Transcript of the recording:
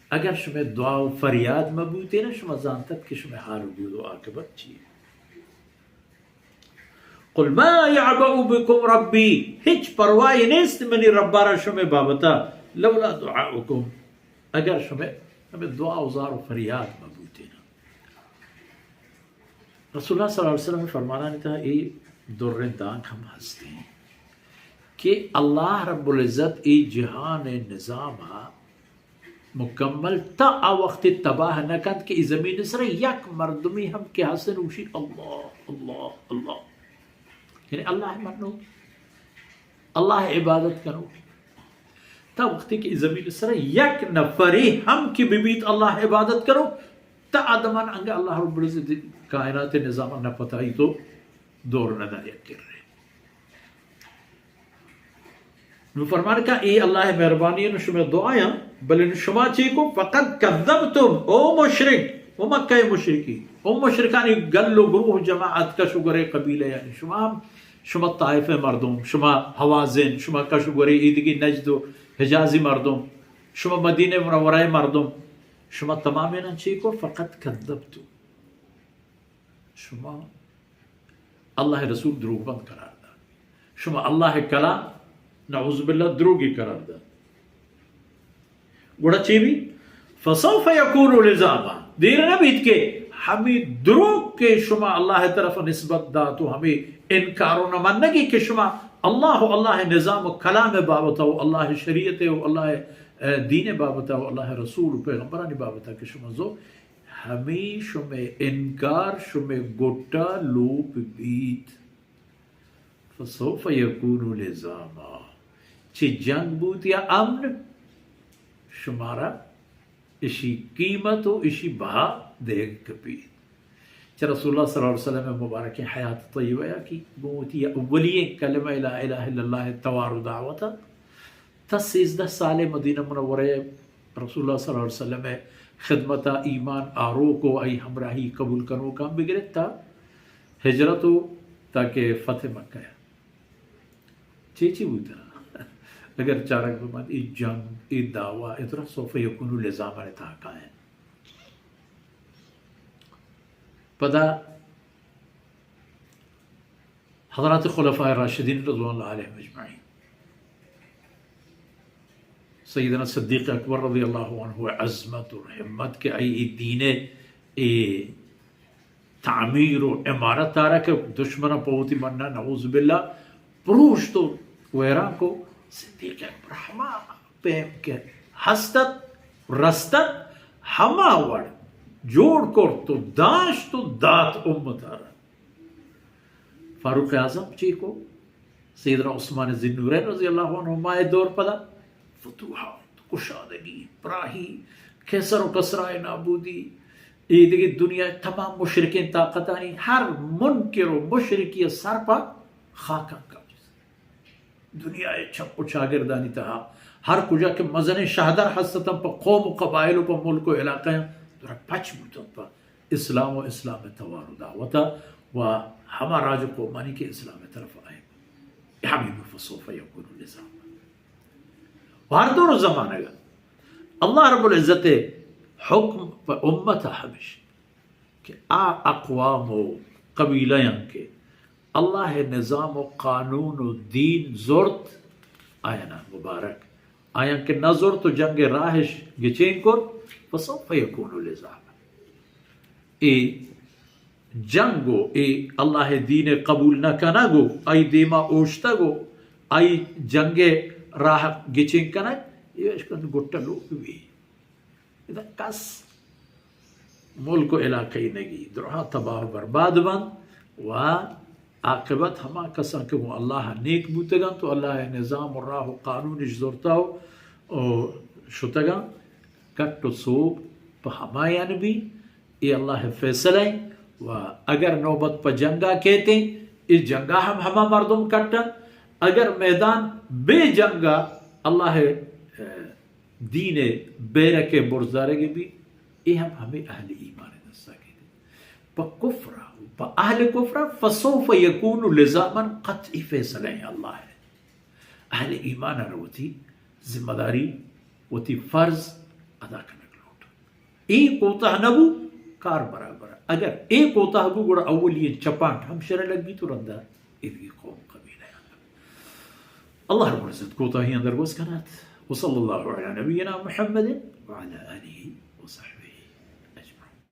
اگر شمئے دعا و فریاد مہ بوتین، شما زانتت کہ شمئے حال و بود و عاقبت چی انت۔ قل ما یعبأ بکم ربی، ہچ پرواہی نیست منی ربارا شمئے بابتا، لولا دعاؤکم، اگر شمئے ہمے دعا و زار و فریاد مہ بوتین۔ رسول اللہ صلی اللہ علیہ وسلم فرمانانی تہا اے دریں دانک ہم ہستیں کہ اللہ رب العزت اے جہان نظام مکمل تا آ وقت تباہ نہ کنت کہ اے زمین سر یک مردمی ہم کہ ہستن اوشی اللہ، اللہ، اللہ۔ یعنی اللہ منو، اللہ عبادت کنو۔ تا وقتی کہ اے زمین سر یک نفری ہم کہ ببیت اللہ عبادت کنو، تا آدمان انگا اللہ رب العزت کائنات نظام نہ پتائی تو دور نہ داری کرے۔ نو فرمان کہ اے اللہ مہربانی نو شما دعایاں، بلے نو شما چی کو؟ فقد کذبتم، او مشرک، او مکہ مشرکی، او مشرکانی گل و گروہ جماعت کش و گرے قبیلہ، یعنی شما ہم، شما طائف مردم، شما حوازن، شما کش و گرے ایدگی نجد و حجازی مردم، شما مدینہ منورہ مردم، شما تمامیناں چی کو؟ فقد کذبتم۔ شما اللہ رسول دروگ بند قرار دات۔ شما اللہ کلام نعوذ باللہ دروگی قرار دات۔ گڑا چی بی؟ فسوف یکون لزاما۔ دیر نہ بیت کہ ہمے دروگ کہ شما اللہ طرف نسبت دات و ہمے انکار و نہ منگی کہ شما اللہ و اللہ نظام و کلام بابتا و اللہ شریعت و اللہ، اے، دین بابتا و اللہ رسول و پیغمبرانی بابتا کہ شما زو ہمے شمئے انکار شمئے گٹا لوپ بیت۔ فسوف یکون لزاما۔ چہ جنگ بوت یا امن، شمارا اشی قیمت و اشی بہا دیگ کپیت۔ چہ رسول اللہ صلی اللہ علیہ وسلم مبارکیں حیات طیبہ یا کہ گوں وتی اولی کلمہ لا الہ الا اللہ توار و دعوت تا سیزدہ سال مدینہ منورہ رسول اللہ صلی اللہ علیہ وسلم ءِ خدمت ءَ ایمان آروک و آئی ہمراہی قبول کنوکاں بگرت تا ہجرت و تاکہ فتح مکہ ءَ۔ چے چے بوتا؟ اگر چارگ بہ بنت، اے جنگ، اے دعویٰ، اے ترا سوف یکون لزاما ءِ تہا کائیں۔ پدا حضرات خلفاء راشدین رضوان اللہ علیہم اجمعین، سیدنا صدیق اکبر رضی اللہ عنہ ءِ عظمت و ہمت کہ آئی اے دین ءِ اے تعمیر و عمارت ءَ را کہ دشمن ءَ پہ وتی منا نعوذ باللہ پروشت و ویران کو، صدیق اکبر ہما پیم کہ ہست ات، رست ات، ہما وڑ جوڑ کرت و داشت و دات امت ءَ را۔ فاروق اعظم چی کو؟ سیدنا عثمان ذی النورین رضی اللہ عنہما ءِ دور پدا فتوحات، کشادگی، پراہی، قیصر و کسریٰ ءِ نابودی، اے دگہ دنیا ءِ تمام مشرکیں طاقتانی ہر منکر و مشرکی ءِ سر پہ خاکاں کپت۔ دنیا ءِ چپ و چاگردانی تہا ہر کجا کہ مزنیں شہدر ہست اتاں پہ قوم و قبائل و پہ ملک و علاقہ، ترا پچ بوتاں پہ اسلام و اسلام ءِ توار و دعوت ءَ و ہما راج و قومانی کہ اسلام ءِ طرف آئے، ہمے بو فسوف یکون لزاما۔ و ہر دور و زمانگ ءَ اللہ رب العزت ءِ حکم پہ امت ءَ ہمیش کہ آ اقوام و قبیلہ یاں کہ اللہ ءِ نظام و قانون و دین زرت، آیانا مبارک۔ آیاں کہ نہ زرت و جنگ ءِ راہش گچین کرت، فسوف یکون لزاما۔ اے جنگ و اے اللہ ءِ دین ءِ قبول نہ کنگ و آئی دیما اوشتگ و آئی جنگ ءِ راہ گچین کنگ، اے اشکن گٹا لوپ بی۔ ادا کس ملک و علاقہ نگی، درہا تباہ و برباد بنت و عاقبت ہما کساں کہ گوں اللہ ءَ نیک بوتگ انت و اللہ ءِ نظام و راہ و قانونش زرتا و، و شتگ انت، کٹ و سوب پہ ہمایان بی۔ اے اللہ ءِ فیصلہ انت و اگر نوبت پہ جنگا کیت انت، اے جنگا ہم ہما مردم کٹ انت۔ اگر میدان بے جنگا اللہ ءِ، اے، دین ءِ بیرک ءِ برزدارگ بی، اے ہم ہمے اہل ایمان ءِ دستا کیت۔ پہ کفر ءَ، پہ اہل کفر ءَ، فسوف یکون لزاما، قطعی فیصلہ ایں اللہ ءِ۔ اہل ایمان ءَ را وتی ذمہ داری، وتی فرض ادا کنگ لوٹ۔ اے کوتاہ نہ بو، کار برابر۔ اگر اے کوتاہ بو، گڑا اولی چپانٹ ہم شر لگی تو رندا اے بھی قوم قبیلہ۔ اللہ رب العزت کوتاہی اندر گوز کنات۔ وصلی اللہ علی نبینا محمد وعلی آلہ وصحبہ۔